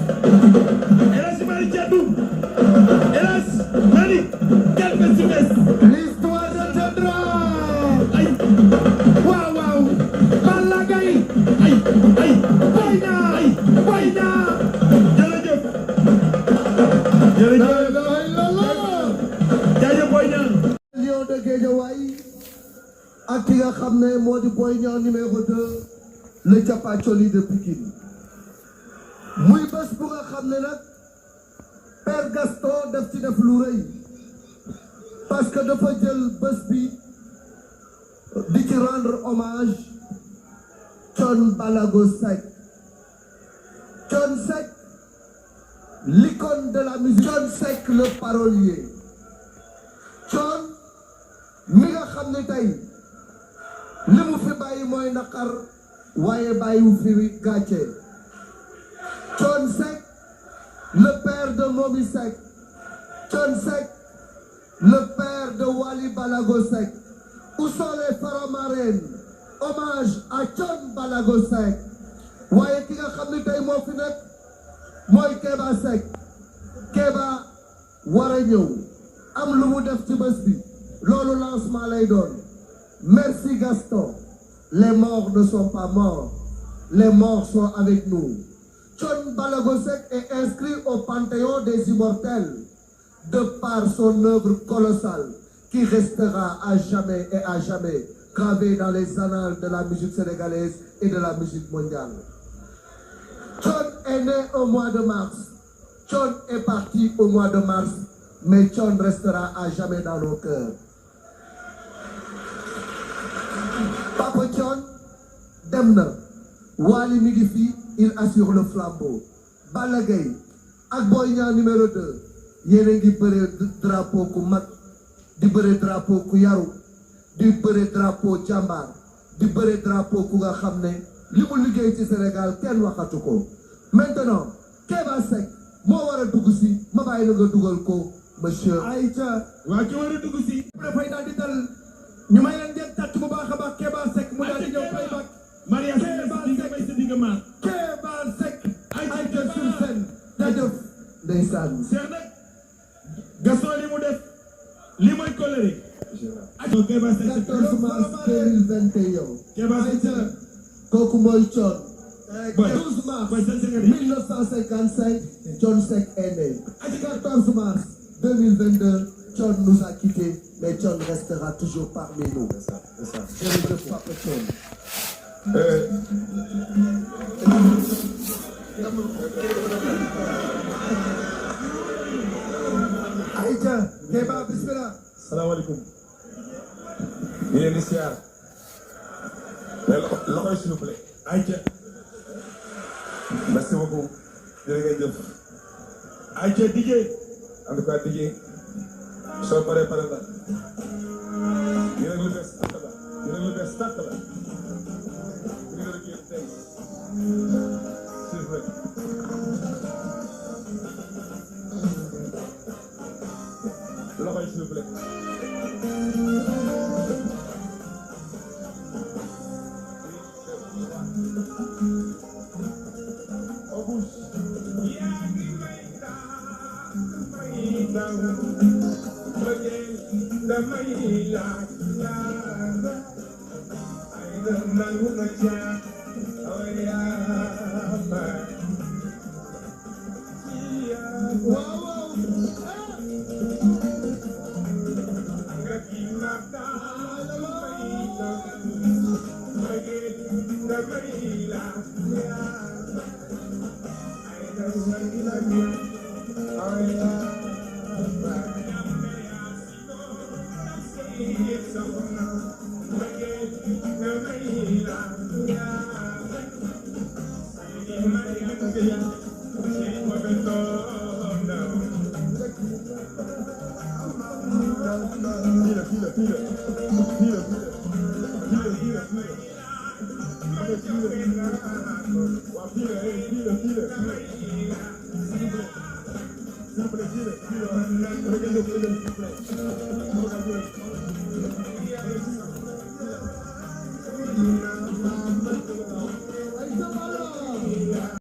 Hélas Malick Thiandoum, hélas Malick, quelle festivesse. L'histoire retiendra. Ay, Waaw waaw. Balla Gaye. ay, ay, Boy Niang. ay, Boy Niang. jërëjëf. Jërëjëf. Jaajëf Boy Niang. Lion de Guédiawaye ak ki nga xam ne moo di Boy Niang numéro 2 le Thiapathioli de Pikine muy bés bu nga xam ne nag Père Gaston def ci def lu rëy parce que dafa jël bés bi di ci rendre hommage Thione Ballago Seck. Thione Seck, l'icône de la musique. Thione Seck, le parolier. Thione mi nga xam ne tey li mu fi bàyyi mooy naqar waaye bàyyiwu fi gàcce. Thione Seck, le père de Momy Seck. Thione Seck, le père de Wally Ballago Seck. Où sont les Faramareen? Hommage à Thione Ballago Seck. waaye ki nga xam ne tey moo fi nekk mooy Kéba Seck. Kéba war a ñëw am lu mu def ci bés bi loolu lancement lay doon. Merci Gaston. Les morts ne sont pas morts, les morts sont avec nous. Thione Ballago Seck est inscrit au panthéon des immortels de par son œuvre colossale qui restera à jamais et à jamais gravée dans les annales de la musique sénégalaise et de la musique mondiale. Thione est né au mois de mars. Thione est parti au mois de mars, mais Thione restera à jamais dans nos cœurs. Papa Thione dem na. Wally mi ngi fi, il assure le flambeau. Balla Gaye ak Boy Niang numéro 2 yéen a ngi bëre drapeau ku mag, di bëre drapeau ku yaru, di bëre drapeau jàmbaar, di bëre drapeau ku nga xam ne li mu liggéey ci Sénégal kenn waxatu ko. Maintenant Kéba Seck moo war a dugg si, ma bàyyi la nga dugal ko monsieur. Aïcha waa ki war a dugg si. dafay daal di dal ñu may leen ngeen tàcc bu baax a baax Kéba Seck mu daal di ñëw fay bak. Maria Kéba Seck ay sur scène jaajëf ndeysaan. Cheikh nag Gaston li mu def li mooy colère. Kéba Seck 14 mars 2021. Kéba Seck kooku mooy Thione. 12 mars boy 1955 Thione Seck est né. 14 mars 2022 Thione nous a quittés, mais Thione restera toujours parmi nous. C'est ça. Jërëjëf Papa Thione. Aïcha Kéba bismillah. Salaamaaleykum. ñu leen di siyaar. mais loxo yi s'il vous plaît. Aïcha. Merci beaucoup. jërëjëf. Aïcha DJ. en tout cas DJ. soo paree pare la. yéen a ngi lu bees tàq la. yéen a ngi lu bees tàq la. ñu ngi leen di tey. s'il vous plaît. loxo yi s'il vous plaît.